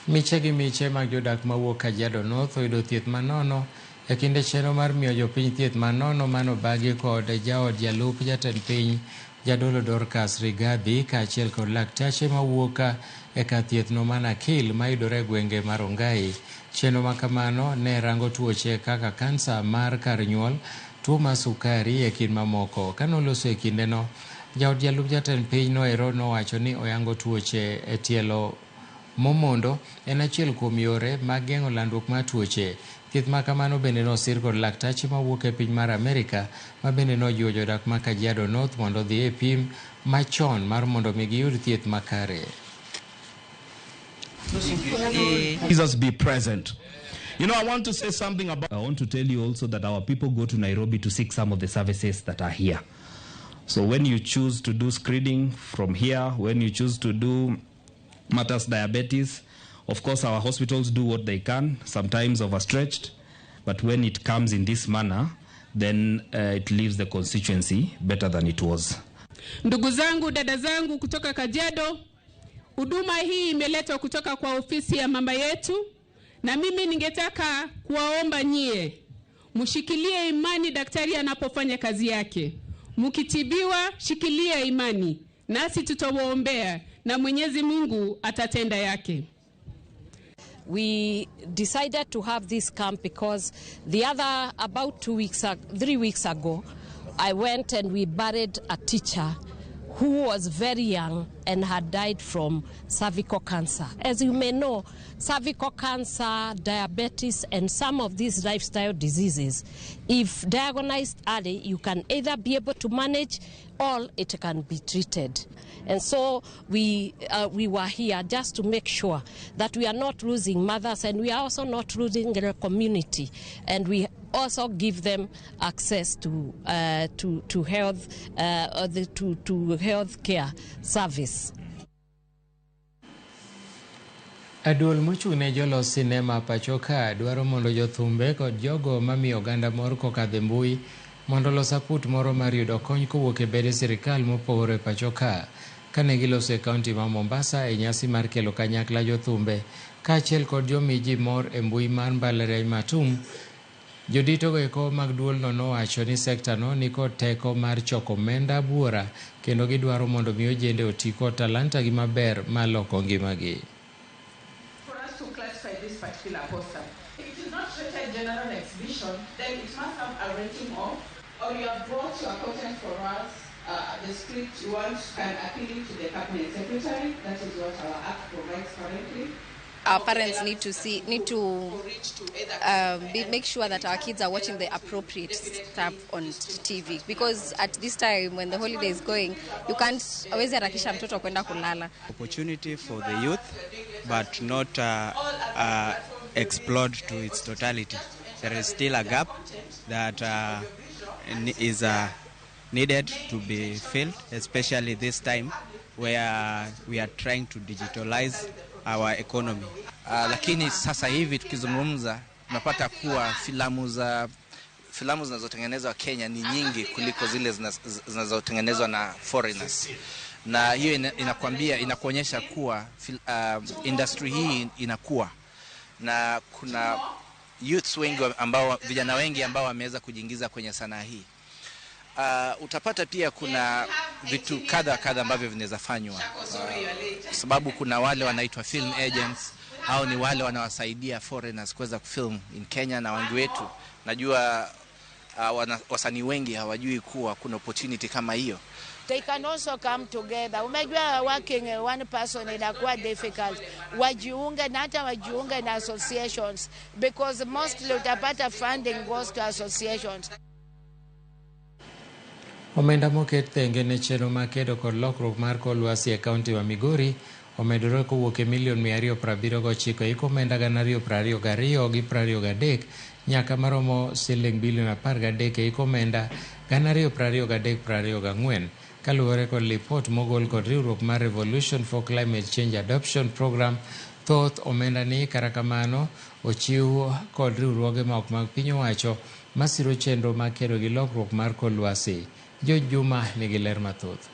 Miche gi miche mag jodak mawuok Kajiado North oyudo thieth manono e kinde chenro mar miyo jopiny thieth manono manobagi kod jaod jalup jatend piny Jadolo Dorcas Rigathi kaachiel kod laktache mawuok e kar thieth no man Akil mayudore e gwenge mar Rongai. Chenro ma kamano ne rango tuoche kaka kansa mar kar nyuol, tuo mar sukari e kind mamoko. Kanoloso e kindeno, jaod jalup jatend piny noero nowacho ni oyango tuoche e tielo momondo en achiel kuom yore mag geng'o landruok mar tuoche. Thieth ma kamano bende nosir kod laktache mawuok e piny mar Amerika ma bende nojiwo jodak ma Kajiado North mondo odhi e pim machon mar mondo mi giyud thieth makare. Jesus be present. You know, I want to say something about... I want to tell you also that our people go to Nairobi to seek some of the services that are here. So when you choose to do screening from here, when you choose to do matters diabetes, of course our hospitals do what they can, sometimes overstretched, But when it comes in this manner, then it leaves the constituency better than it was. Ndugu zangu, dada zangu kutoka Kajiado, huduma hii imeletwa kutoka kwa ofisi ya mama yetu, na mimi ningetaka kuwaomba nyie mshikilie imani daktari anapofanya kazi yake. Mkitibiwa, shikilia imani, nasi tutawaombea na Mwenyezi Mungu atatenda yake. We decided to have this camp because the other, about 3 weeks ago, I went and we buried a teacher who was very young and had died from cervical cancer. As you may know, cervical cancer, diabetes, and some of these lifestyle diseases, if diagnosed early, you can either be able to manage or it can be treated. And so we were here just to make sure that we are not losing mothers, and we are also not losing the community, and we also give them access to health to health care service. Aduol mochung' ne jolos sinema pacho ka dwaro mondo jothumbe kod jogo mamiyo oganda mor kokadho e mbui mondo olos aput moro mar yudo kony kowuok e bede sirikal mopogore pacho ka. Kane giloso e kaunti ma Mombasa e nyasi mar kelo kanyakla jothumbe kaachiel kod jomi ji mor e mbui mar mbalariany ma Tum, joditogo eko mag duolno nowacho ni sekta no nikod teko mar choko omenda buora kendo gidwaro mondo mi ojende oti kod talanta gi maber mar loko ngimagi. For us to classify this particular poster, if it is not rated general exhibition, then it must have a rating of, or you have brought your content for us, the script you want, can appeal to the cabinet secretary. That is what our act provides currently. Our parents need to make sure that our kids are watching the appropriate stuff on TV, because at this time when the holiday is going, you can't always harakisha mtoto kwenda kulala. Opportunity for the youth, but not explored to its totality. There is still a gap that is needed to be filled, especially this time where we are trying to digitalize our economy. Lakini sasa hivi tukizungumza tunapata kuwa filamu zinazotengenezwa Kenya ni nyingi kuliko zile zinazotengenezwa na foreigners. Na hiyo inakwambia, inakuonyesha kuwa industry hii inakuwa, na kuna youths wengi ambao, vijana wengi ambao wameweza kujiingiza kwenye sanaa hii. Utapata pia kuna vitu kadha kadha ambavyo vinaweza fanywa, sababu kuna wale wanaitwa film agents, hao ni wale wanawasaidia foreigners kuweza kufilm in Kenya, na wengi wetu najua wasanii wengi hawajui kuwa kuna opportunity kama hiyo. They can also come together. Umejua working one person inakuwa difficult. Wajiunge na hata wajiunge na associations, because mostly utapata funding goes to associations. Omenda moket thenge ne chenro mar kedo kod lokruok mar kor lwasi e kaunti ma Migori omedore kowuok e milion 279 e hik omenda 2022 gi 23 nyaka maromo siling bilion 13 e hik omenda 2023-24 kaluwore kod lipot mogol kod riwruok mar Revolution for Climate Change Adoption Program. Thoth omenda ni kata kamano ochiw kod riwruoge ma ok mag piny owacho masiro chenro mar kedo gi lokruok mar kor lwasi. George Juma nigi ler mathoth.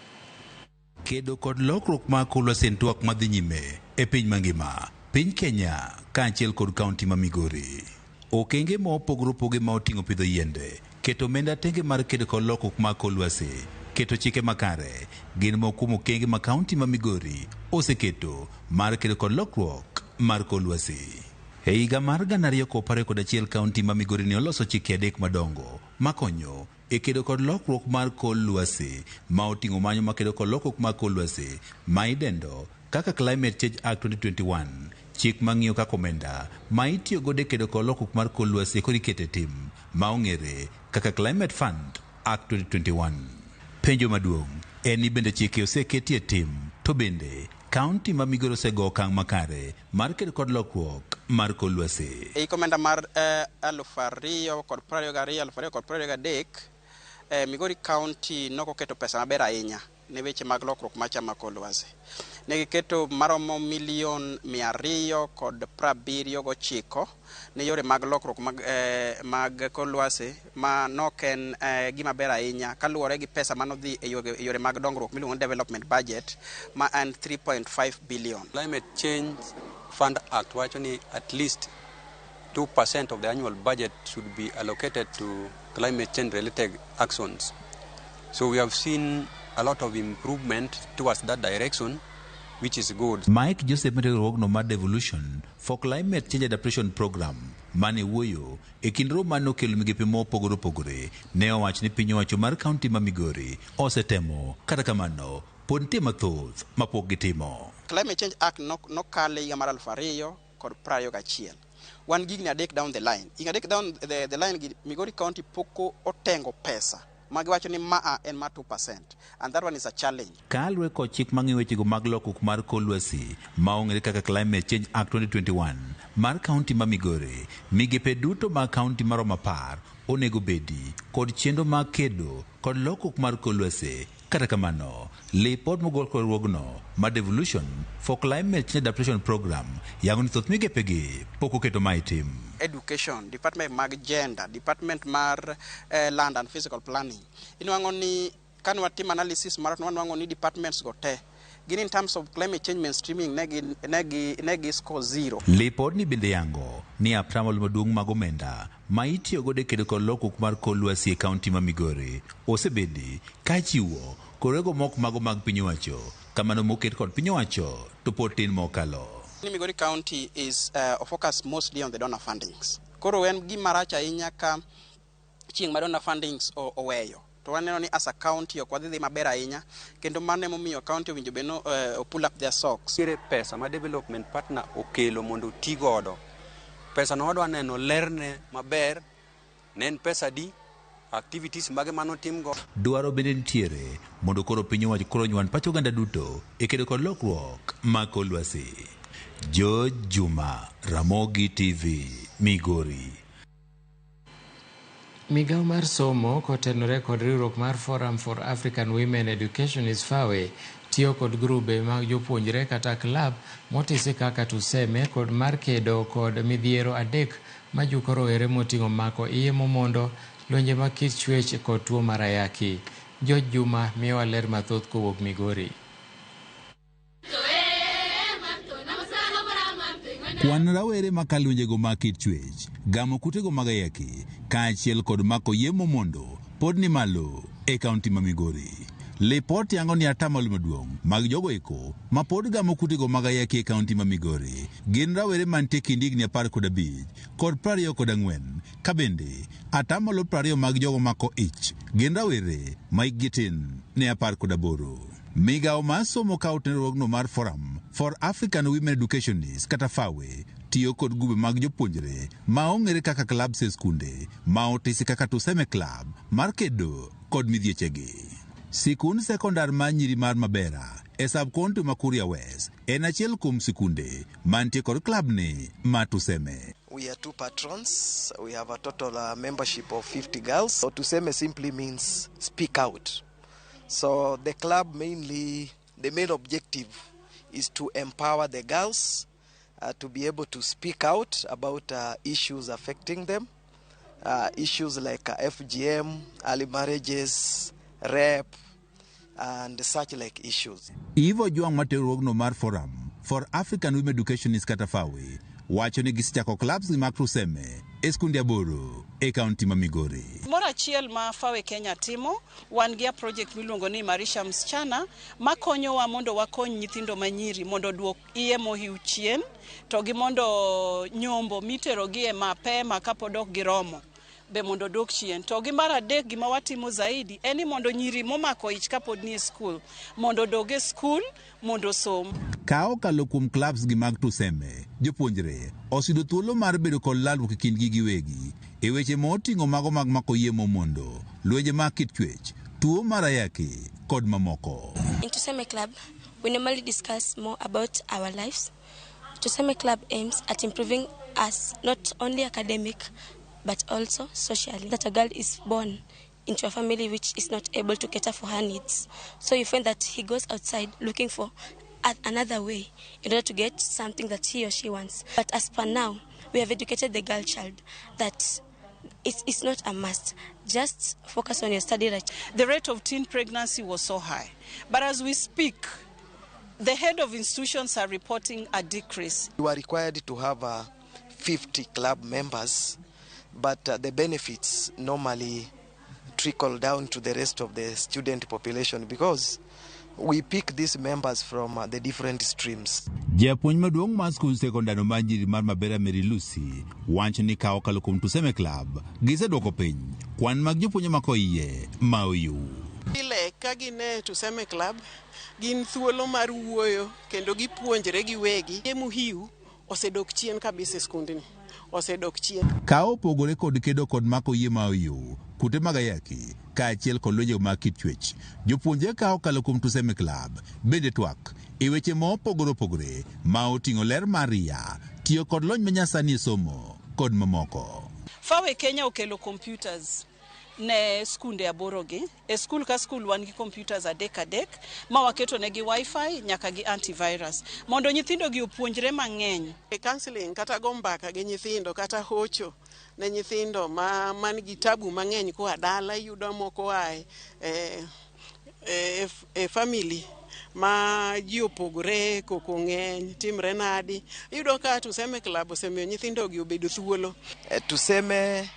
Kedo kod lokruok mar kor lwasi en twak madhi nyime e piny mangima, piny Kenya kaachiel kod kaunti ma Migori. Okenge ma opogore opogore ma oting'o pidho yiende, keto omenda tenge mar kedo kod lokruok mar kor lwasi, keto chike makare, gin moko kuom okenge ma kaunti ma Migori oseketo mar kedo kod lokruok mar kor lwasi. E higa mar 2021 kaunti ma Migori ne oloso chike 3 madongo makonyo e kedo kod lokruok mar kor lwasi, ma oting'o manyo makedo kod lokruok mar kor lwasi ma idendo kaka Climate Change Act 2021, chik mang'iyo kaka omenda ma itiyo godo e kedo kod lokruok mar kor lwasi kod ikete tim ma ong'ere kaka Climate Fund Act 2021. Penjo maduong' en ni bende chike oseketi e tim, to bende kaunti ma Migori osego okang' makare mar kedo kod lokruok mar kor lwasi. E hik omenda mar 2022 2023, Migori County nokoketo pesa maber ahinya ne weche mag lokruok machama kor lwasi. Ne giketo maromo milion 279 ne yore mag lokruok mag kor lwasi, ma nok en gima ber ahinya kaluwore gi pesa manodhi e yore mag dongruok miluongo ni development budget ma en 3.5 billion. Climate Change Fund Act wacho ni at least 2% of the annual budget should be allocated to climate change related actions. So we have seen a lot of improvement towards that direction, which is good. Mike Joseph riwruogno mar Devolution for Climate Change Adaptation Program mane wuoyo e kind romo mane okelo migepe mopogore opogore ne owacho ni piny owacho mar kaunti ma Migori osetemo, kata kamano pod nitie mathoth mapok gitimo. Climate Change Act nokale higa mar 2021. Wan gi higni 3 down the line. Higni 3 down the line gi Migori County pok otengo pesa magiwacho ni maa en mar 2%, and that one is a challenge. Kaluwore kod chik mang'iyo wechego mag lokruok mar kor lwasi ma ong'ere kaka Climate Change Act 2021 mar kaunti ma Migori, migepe duto mag kaunti maromo 10 onego bedi kod chenro mag kedo kod lokruok mar kor lwasi. Kata kamano, lipot mogol kod riwruogno mar Devolution for Climate Change Adaptation Program yango ni thoth migepegi pok oketo ma e tim. Education, department mag gender, department mar land and physical planning. Inwang'o ni kane watimo analysis mar wanwang'o ni departments go te gin in terms of climate change mainstreaming ne gi score 0. Lipodni bende yango ni atamalo maduong' mag omenda ma itiyo godo e kedo kod lokruok mar kor lwasi e kaunti ma Migori osebedi ka chiwo korego mok mago mag piny owacho kamano moket kod piny owacho to pod tin mokalo. Ni Migori County is focused mostly on the donor fundings. Koro en gima rach ahinya ka chieng' ma donor fundings oweyo to waneno ni as a county ok wadhi dhi maber ahinya, kendo mano emomiyo county owinjo bed no pull up their socks. Nitiere pesa ma development partner okelo mondo oti godo. Pesa no wadwa neno lerne maber, ne en pesa adi, activities mage manotim go. Dwaro bende nitiere mondo koro piny owacho koro nywan pach oganda duto e kedo kod lokruok mag kor lwasi. George Juma, Ramogi TV, Migori. Migawo mar somo kotenore kod riwruok mar Forum for African Women Educationists FAWE tiyo kod grube mag jopuonjre kata klab motisi kaka Tuseme kod mar kedo kod midhiero 3 majuko rowere moting'o mako iye momondo, lwenje mag kit chwech kod tuo mar ayaki. George Juma miyowa ler mathoth kowuok Migori. Kwan rawere maka lwenjego mag kit chwech, gamo kutego mag ayaki, kaachiel kod mako yemo mondo pod ni malo e kaunti ma Migori. Lipot yango ni atamalo maduong' mag jogo eko ma pod gamo kutego mag ayaki e kaunti ma Migori gin rawere mantie kind higni 15 kod 24, ka bende atamalo 20 mag jogo mako ich gin rawere ma hikgi tin ne 18. Migawo mar somo ka otenruogno mar Forum for African Women Educationists kata FAWE tiyo kod grube mag jopuonjre ma ong'ere kaka clubs e skunde ma otisi kaka Tuseme Club mar kedo kod midhiechegi. Sikund sekondar mar nyiri mar Mabera e sub-county ma Kuria West en achiel kuom sikunde mantie kod klab ni mar Tuseme. We are two patrons. We have a total membership of 50 girls. So Tuseme simply means speak out. So the club mainly, the main objective is to empower the girls to be able to speak out about issues affecting them, issues like FGM, early marriages, rape, and such like issues. Ivo Ojwang' matero riwruogno mar Forum for African Women Educationists kata FAWE wacho ni gisechako clubs gi mag Tuseme e skunde 8 e kaunti ma Migori. Moro achiel ma FAWE Kenya timo, wan gi a project miluongo ni Imarisha Msichana, makonyowa mondo wakony nyithindo manyiri mondo oduok iye mohiu chien, to gi mondo nyombo miterogi e mapema kapod ok giromo be mondo odwok chien. To gi mar adek, gima watimo zaidi en ni mondo nyiri momako ich kapod ni e skul mondo odog e skul mondo osom. Ka okalo kuom clubs gi mag Tuseme, jopuonjre oseyudo thuolo mar bedo kod lalruok e kindgi giwegi e weche moting'o mago mag mako yie momondo, lwenje mag kit chwech, tuo mar ayaki kod mamoko. In Tuseme Club, we normally discuss more about our lives. Tuseme Club aims at improving us not only academic but also socially. That a girl is born in into a family which is not able to cater for her needs. So you find that he goes outside looking for another way in order to get something that he or she wants. But as per now, we have educated the girl child that it's not a must. Just focus on your study. Right. The rate of teen pregnancy was so high. But as we speak, the head of institutions are reporting a decrease. You are required to have 50 club members, but the benefits normally trickle down to the rest of the student population because we pick these members from the different streams. Japuonj maduong' mar skund sekondar mar nyiri mar Mabera Mary Lucy wacho ni ka okalo kuom Tuseme Club giseduoko piny kwan mag jopuonje mako iye ma oyu. Pile ka gin e Tuseme Club gin thuolo mar wuoyo kendo gipuonjre giwegi. Muhiu osedok chien kabisa e skundni. Osedok chien. Ka opogore kod kedo kod mako iye ma oyu, kute mag ayaki kaachiel kod lwenje mag kit chwech, jopuonje ka okalo kuom Tuseme Club bende twak e weche ma opogore opogore ma oting'o ler mar ria, tiyo kod lony manyasani e somo kod mamoko. Fawe Kenya okelo computers ne skunde 8 gi. E skul ka skul wan gi computers 3 ma waketo negi wifi nyaka gi antivirus mondo nyithindo gi opuonjre mang'eny. E counseling kata go mbaka gi nyithindo kata hocho ne nyithindo ma man gi tabu mang'eny koa dala, iyudo moko ae e family ma ji opogore, koko ng'eny, timre nadi. Iyudo ka Tuseme Club osemiyo nyithindo gi obedo thuolo. Tuseme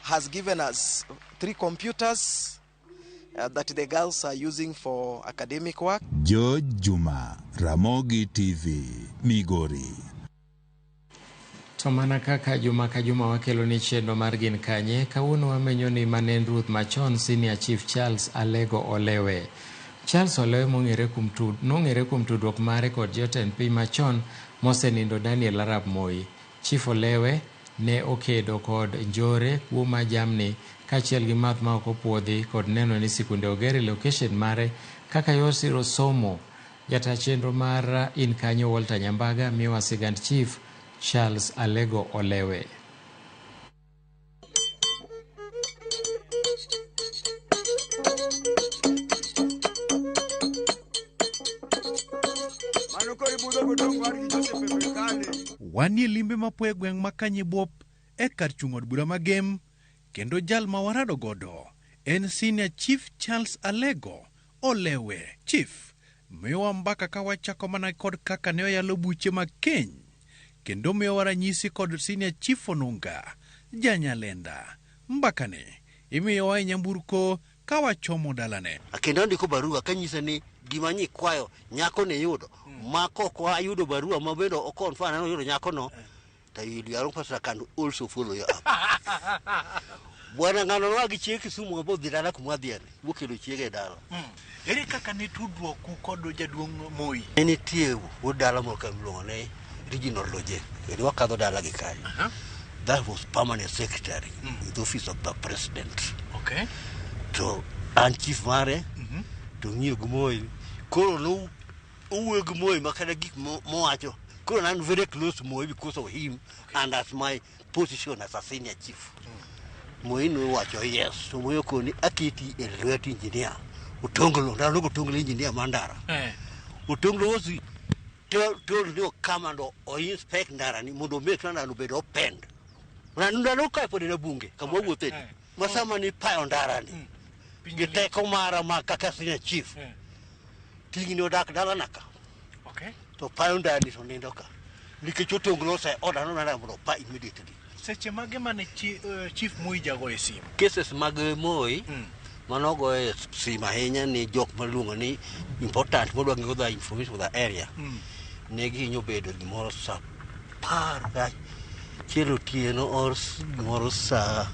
has given us 3 computers that the girls are using for academic work. George Juma, Ramogi TV, Migori. To mana kaka juma ka juma wakelo ni chenro mar Gin Kanye, kawuono wamenyo ni mane ruoth machon Senior Chief Charles Alego Olewe. Charles Olewe nong'ere kuom tudruok mare kod jotend piny machon mosenindo Daniel Arap Moi. Chief Olewe ne okedo kod njore, kuo ma jamni kaachiel gi math ma ok opuodhi kod neno ni sikunde oger e location mare kaka yor siro somo. Jata chenro mar In Kanyo Walter Nyambaga miwa sigand Chief Charles Alego Olewe. Wanie limbe mapoyo e gweng' ma Kanyibuop e kar chung' od bura ma Gem, kendo jal ma warado godo en Senior Chief Charles Alego Olewe. Chief miyowa mbaka ka wachako mana kod kaka ne oyalo buche mag keny, kendo miyowa ranyisi kod Senior Chief Onunga Janyalenda. Mbakani imiyowa e nyamburko ka wachomo dalane. Kendo andiko barua kanyise ni gima nyikwayo nyako ne yudo ma kok ayudo barua ma bende okonfirm ni oyudo nyako no, to your pastor can also follow you up. Bwana ng'ano noa gi chiege Kisumu mabodhi dala kuma wadhiye, mokelo chiege e dala. Ere kaka ne tudruok kod jaduong' Moi? Ne nitie wuod dala moro ka miluongo ni Regional Loje, kendo wakadho dala gi kanyo. That was permanent secretary in the office of the president. Okay. To an chief mare, to ng'iyo gi Moi. Koro no owuoyo gi Moi makata gik mowacho. Koro an very close to Moi because of him and as my position as a senior chief. Moi nowacho yes, to Moi okoni aketi e lwet engineer. Otonglo, ndalo go Otonglo engineer mar ndara. Otonglo was told ni come and o inspect ndara ni mondo make sure ndara obed opened. Ndalo ka pod en bunge kama wawuothe ni. Ma sama ni payo ndara ni gi teko mara ma kaka senior chief. Ting'ni odak dalana ka. Okay. To payo ndara ni to nindo ka. Nikech Otonglo ose order no ndara mondo opa immediately. Seche mage mane Chief Moi jagoye simu? Cases mag Moi manogoye simu ahinya ni jok maluongo ni important modwa ng'eyo the information of the area. Ne gihinyo bedo gimoro saa 11 otieno or gimoro saa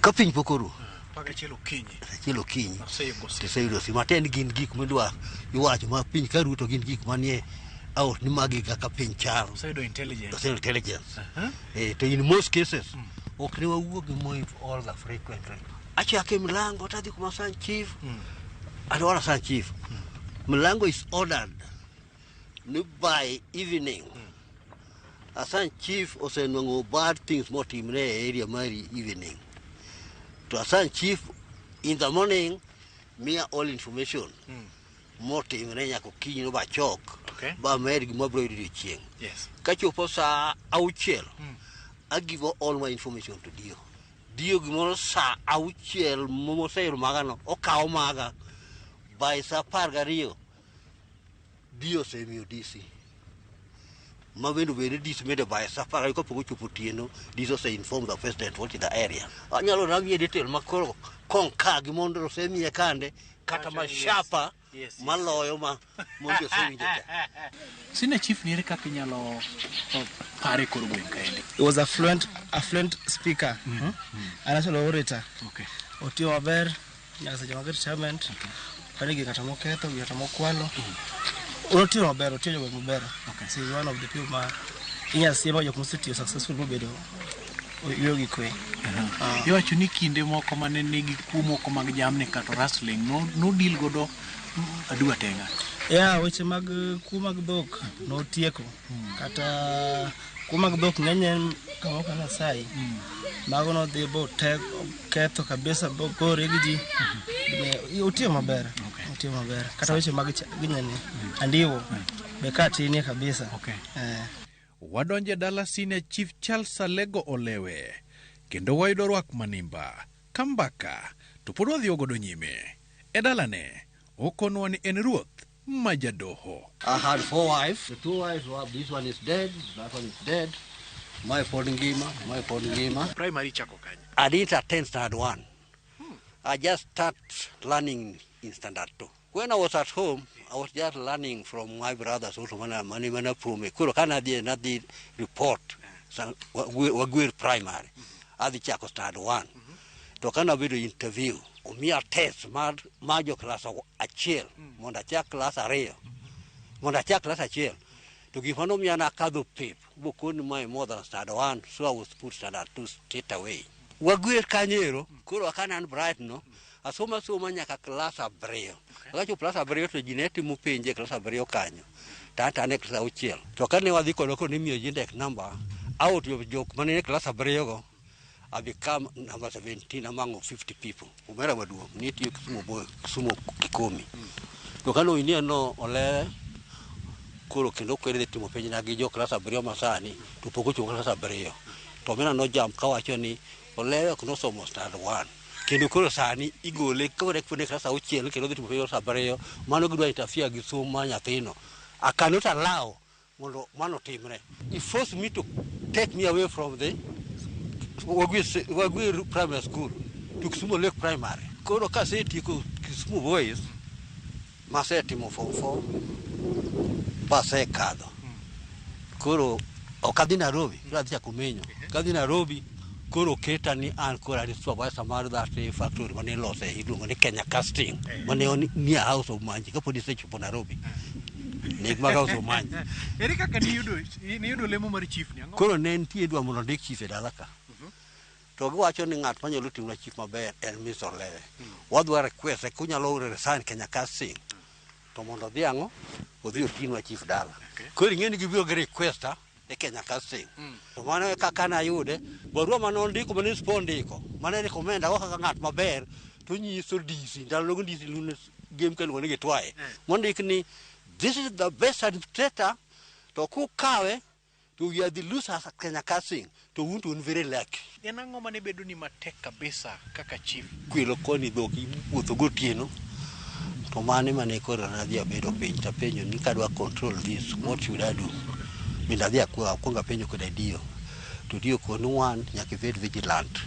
ka piny pok oru. 11 okinyi. 1 okinyi. Oseyudo simu. Tiseyudo simu. Atend gin gik midwa iwacho ma piny ka ru to gin gik manie out ni magi kaka piny chal. Oseyudo intelligence. Oseyudo intelligence. To in most cases ok ne wawuo gi Moi all the frequently. Achako e mlango tadhi kuma san chief. Adwaro san chief. Mlango is ordered ni by evening. Asan chief osenwang'o bad things motimre e area mari evening. To assign chief in the morning miya all information motimre nyaka okinyi no bachok ba med gima biro yudo odiochieng'. Kachopo saa 6 I give all my information to Dio. Dio gimoro saa 6 moseyudo magano okawo maga by saa 12 Dio osemiyo DC. Ma bende obed DC mede by saa 12 kapok ochopo otieno DC ose inform the president what is the area. Anyalo namiye detail makoro konka gi mondo osemiye kande kata mashapa maloyo ma mondo osewinjo te. Senior chief ni ere kaka inyalo pare kor gweng' kaendi? He was a fluent speaker, a national orator. Otiyo maber nyaka seche mag retirement. Pane gi ng'ato moketho, gi ng'ato mokwalo. Otiyo maber, otiyo jogweng' maber. So he's one of the people ma inyalo siemo jok mosetiyo successful mobedo oyueyo gi kwe. Iwacho ni kinde moko mane nigi kuo moko mag jamni kata rustling no deal godo adua tenga. Yeah, weche mag kuo mag dhok notieko. Kata kuo mag dhok ng'eny en kamoro ka Masai. Mago nodhi botek ketho kabisa bogore gi ji. Otiyo maber. Otiyo maber. Kata weche mag ginene andiwo be ka tinie kabisa. Wadonjo e dala Senior Chief Charles Alego Olewe kendo wayudo rwak manimba ka mbaka to pod wadhi godo nyime. E dalane okonwa ni en ruoth ma jadoho. I had 4 wives. The 2 wives were, this one is dead, that one is dead. My pod ngima, my pod ngima. Primary chako kanye? I didn't attend standard 1. I just start learning in standard 2. When I was at home, I was just learning from my brothers also mana mani mana pume. Koro kana dhi nadhi report Wagwer primary. Adhi chako standard 1. To kana bedo interview, omiya test mar jo klas 1 mondo achak klas 2. Mondo achak klas 1. To gima nomiya nakadho pep, bokoni mae more than standard 1, so I was put standard 2 straight away. Wagwer kanyero, koro akana an bright no, asoma soma nyaka klas 7. Akachopo klas 7 to ji ne timo penj e klas 7 kanyo. To an to an e klas 6. To kane wadhi kodwa koro nimiyo ji index number, out of jok mane nie klas 7 go, I become number 17 among 50 people. Omera maduong' nitiyo Kisumu boy, Kisumu Kikomi. To kane owinie no olewe, koro kendo kwere dhi timo penj na gi jo klas 7 masani, to pok ochopo klas 7. To omera nojump kawacho ni olewe ok nosomo standard 1. Kendo koro sani igole kore kone klas 6 kendo dhi timo penj klas 7, mano gidwa interfere gi somo mar nyathino. I cannot allow mondo mano timre. He forced me to take me away from the Wagwer primary school to Kisumu Lake Primary. Koro kasetieko Kisumu Boys, masetimo form 4, basekadho. Koro ok adhi Nairobi, koro adhi chako menyo. Kadhi Nairobi, koro keta ni an koro an supervisor mar that factory mane ilose iluongo ni Kenya Casting, mane near House of Manji, kapod isechopo Nairobi. Nek mag House of Manji. Ere kaka niyudo lemo mar chief ni? Koro ne nitie dwa mondo ondik chief e dala ka. To giwacho ni ng'at manyalo timona chief maber en Mr. Olewe. Wadwa request kunyalo resign Kenya Casting. To mondo odhi ang'o? Odhi otinwa chief dala. Koro ing'e ni gibiro gi request e Kenya Casting. To mano e kaka nayude, barua mane ondiko mane SP ondiko, mane recommend ago kaka ng'at maber, to nyiso DC, ndalo nogo DC luongo game ka iluongo ni Gitwae. Mondik ni this is the best administrator, to kukawe, to we are the losers at Kenya Casting, to un to un very lucky. En ang'o mane bedo ni matek kabisa kaka chief? Kwelo koni dhok iwuotho gotieno, to mane mane koro nadhi abedo piny tapenjo ni kadwa control this, what should I do? Bende adhi akwongo apenjo koda Dio. To Dio koni one, nyaka ibed vigilant,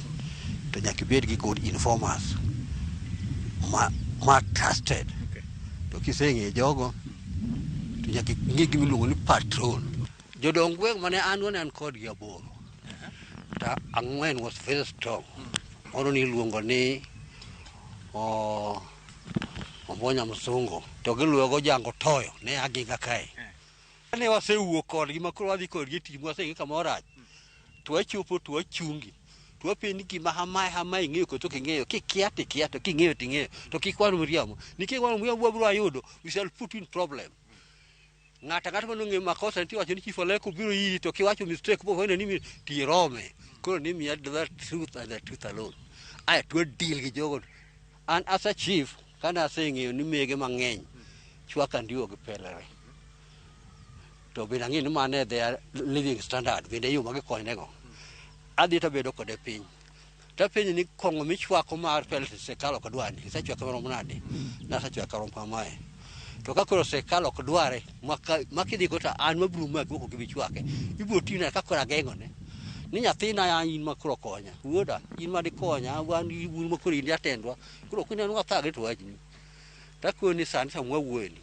to nyaka ibed gi good informers ma trusted. To kiseng'eyo jogo, to nyaka ing'e gima iluongo ni patrol. Jodong gweng' mane an go ne an kodgi 8. To 4 was very strong. Moro niluongo ni Ombonya Msungu, to giluwo go Jango Toyo, ne aginga kae. Ne wasewuok kodgi ma koro wadhi kodgi e tich mwaseng'e kamoro rach. To wachopo to wachungi. To wapenji gima hamae hamae ing'eyo koso ok ing'eyo. Kikia to ikia to king'eyo to ing'eyo. To kik wan miriambo. Nikech wan miriambo wabiro yudo, we shall put you in problem. Ng'ato ang'ata manong'eyo makosa nitie wacho ni chief Oleko biro iri to kiwacho mistake bofwenyo ni tirome. Koro ni miya the truth and the truth alone. Aya to deal gi jogo. An as a chief, kana aseng'eyo ni mege mang'eny chwaka ndiwo gi pelere. To bende ang'eyo ni mano e their living standard, bende yo ma gikonynego. Adhi tabedo kode piny. Tapenje ni kong'o michwako mar pellet sirkal ok dwar ni, isechwake marom nade? Nasechwake marom kamae. To ka koro sirkal ok dware, ma kidhi go to an mabiro maki ok gibi chwake. Ibiro tina ka koro ageng'one. Ni nyathina in ma koro konya. Wuoda, in ma dikonya, wan un ma koro in jatendwa. Koro kineno wathagre to wachni. Takoni sani sama wawuoyeni,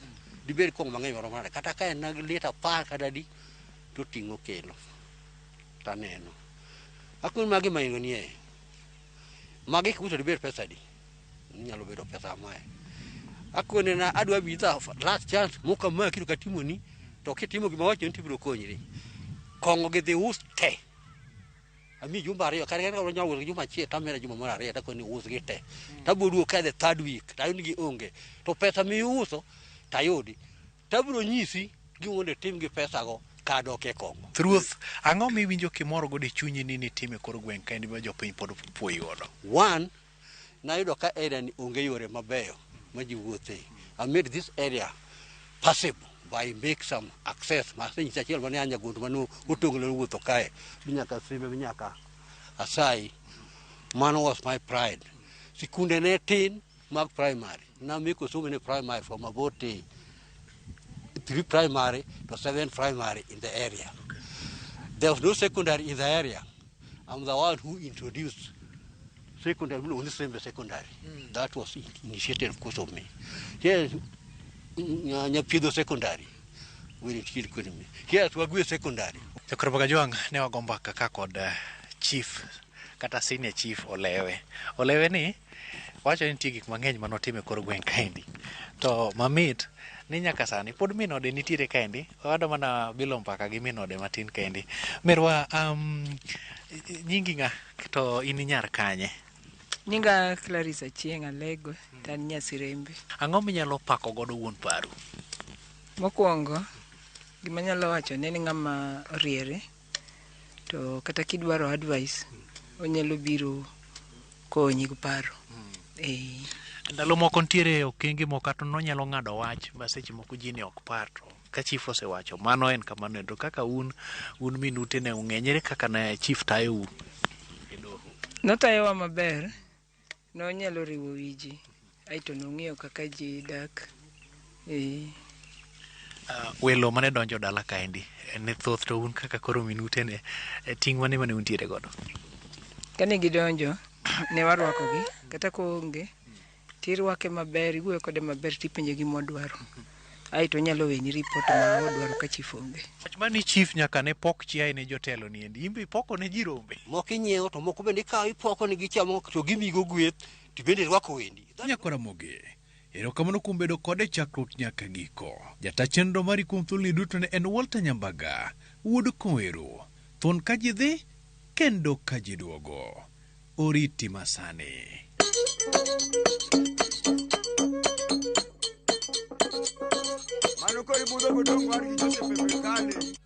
dibed kong'o mang'eny marom nade? Kata ka en lita 10 kata adi, to ting'o kelo. Taneno. Akoni magi maingo nie. Magi kiuso dibed pesa adi? Nyalo bedo pesa mae. Akone na adwa bidha last chance moka ma kiro katimoni to kitimo gima wacho ni tibiro konyri. Kong'o gi dhi us te. Ami jumba 2 kar kar nyalo uso juma 1 tamera juma mar 2 takoni us gi te. Tabiro duogo ka the third week tayud ni gionge. To pesa miuso tayudi. Tabiro nyisi gima mondo itim gi pesa go kadok e kong'o. Ruoth, ang'o miwinjo kimor godo e chunyi ni nitime e kor gweng' kaendi ma jopiny pod puoyi godo? One, nayudo ka area ni onge yore mabeyo ma ji wuothe. I made this area possible by make some access. Masenyisi achiel mane an jagondo mane otong'o wuotho kae nyaka Simbe nyaka Asai. Mano was my pride. Sikunde ne tin mag primary. Namiko so many primary from about 3 primary to 7 primary in the area. Okay. There was no secondary in the area. I'm the one who introduced secondary, only Simbe secondary. That was initiated, of course, of me. Here, Nyapido secondary. We did me. Here, Wagwe secondary. Jokrobaga ne wago mbaka ka kod chief, kata senior chief Olewe. Olewe ni, wacho ni nitie gik mang'eny manotimo e kor gweng' kaendi. To mamit ni nyaka sani pod min ode nitiere kaendi. Wadwa mana bilo mbaka gi min ode matin kaendi. Merwa, nyingi ng'a to in nyar kanye? Nyinga Clarissa Achieng' Alego, to an Nyasirembe. Ang'o minyalo pako godo wuon paru? Mokwongo, gima anyalo wacho ne ni ng'ama oriere, to kata kidwaro advice, onyalo biro konyi gi paro. Ndalo moko nitiere okenge moko kata nonyalo ng'ado wach ma seche moko ji ne ok par to ka chief osewacho mano en kamano to kaka un min ute ne ung'eny ere kaka ne chief tayou? Notayowa maber, nonyalo riwo wi ji, aeto nong'iyo kaka ji dak. Welo mane donjo dala kaendi ne thoth to un kaka koro min ute ne ting' mane mane untiere godo? Kane gidonjo ne warwakogi kata koonge tirwake maber, iwuoyo kode maber tipenje gima odwaro. Aeto onyalo weni ripot ma odwaro ka chief onge. Wach mani chief nyaka ne pok chiaye ne jotelo ni endi, in be ipoko ne ji rombe. Moko inyiewo to moko bende ikawo ipoko ne gichamo to gimigo gweth to bende irwako wendi. Nyakora Moge, erokamano kuom bedo kode chakruok nyaka giko. Jata chenro mari kuom thuoloni duto ne en Walter Nyambaga, wuod Koweru. Thuon ka ji dhi, kendo ka ji duogo. Oriti masani. Mano koro ibudho godong' war gi Joseph e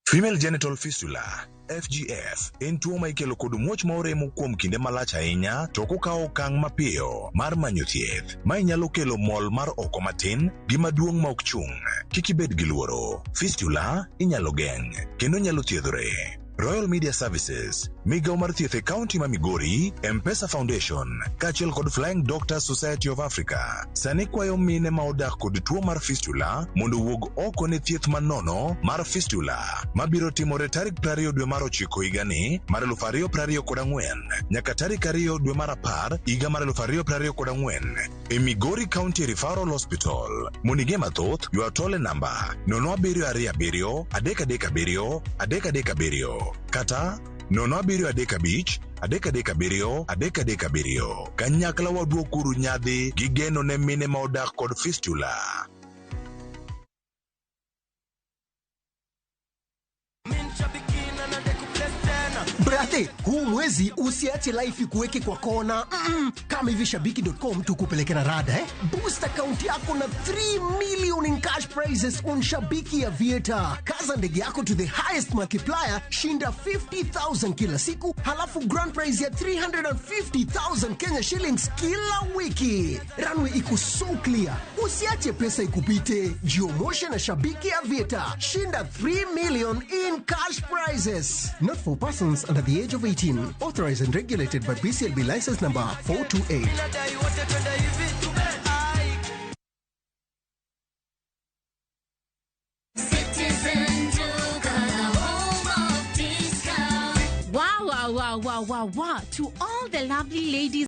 Female genital fistula FGF en tuo ma ikelo kod muoch ma oremo kuom kinde malach ahinya to ok okawo okang' mapiyo mar manyo thieth. Mae nyalo kelo mol mar oko matin gi maduong' ma ok chung'. Kik ibed gi luoro. Fistula inyalo geng' kendo nyalo thiedhore. Royal Media Services, migawo mar thieth e kaunti ma Migori, M-Pesa Foundation, kaachiel kod Flying Doctors Society of Africa, sani kwayo mine ma odak kod tuo mar fistula mondo owuog oko ne thieth manono mar fistula mabiro timore tarik 20 dwe mar 9 higani mar 2024 nyaka tarik 2 dwe mar 10 higa mar 2024 e Migori County Referral Hospital. Mondo ing'e mathoth, ywa tol e namba 0727 337 337 kata 0735 337 337. Kanyakla waduokuru nyadhi gi geno ne mine ma odak kod fistula. Brother Hey, huu mwezi usiache life ikuweke kwa kona. Kama hivi shabiki.com tukupeleke na rada eh? Boost account yako na 3 million in cash prizes on Shabiki Aviator. Kaza ndege yako to the highest multiplier, shinda 50,000 kila siku, halafu grand prize ya 350,000 Kenya shillings kila wiki. Runway iko so clear. Usiache pesa ikupite. Jiomoshe na Shabiki Aviator. Shinda 3 million in cash prizes. Not for persons under the age of 18. Authorized and regulated by BCLB license number 428. Wow, wow, wow, wow, wow, wow. To all the lovely ladies